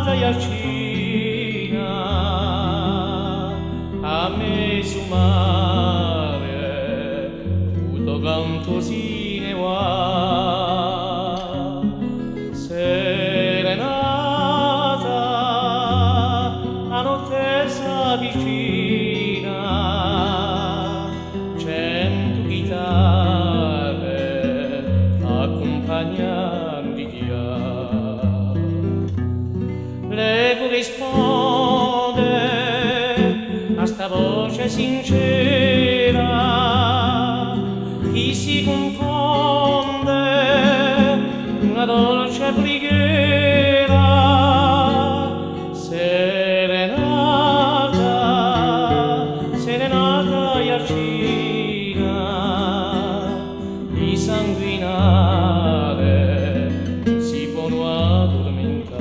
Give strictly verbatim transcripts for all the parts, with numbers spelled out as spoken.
Aiaccina, à mezu mare, u to cantu si ne và. Serenata, a notte s'avvicina, centu ghitarre accumpagnanu di L'ecu risponde à sta voce sincera, chì si cunfonde in una dolce preghiera. Serenata, serenata aiaccina, i sanguinare si ponu addurmintà.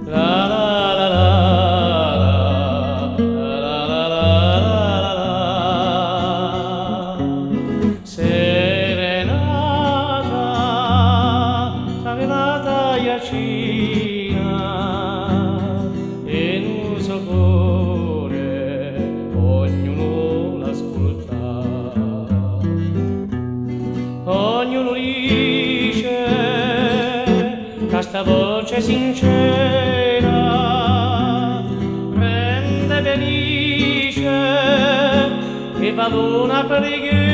La, la, la, la. Serenata, serenata aiaccina, è in u so core ognunu l'asculta. Ognunu dice chì sta voce sincera rende felice è và d'una preghiera.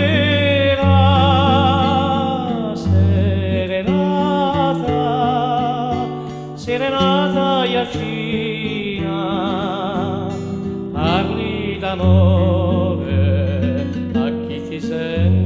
Serenata, serenata aiaccina, parli d'amore à chì ti sente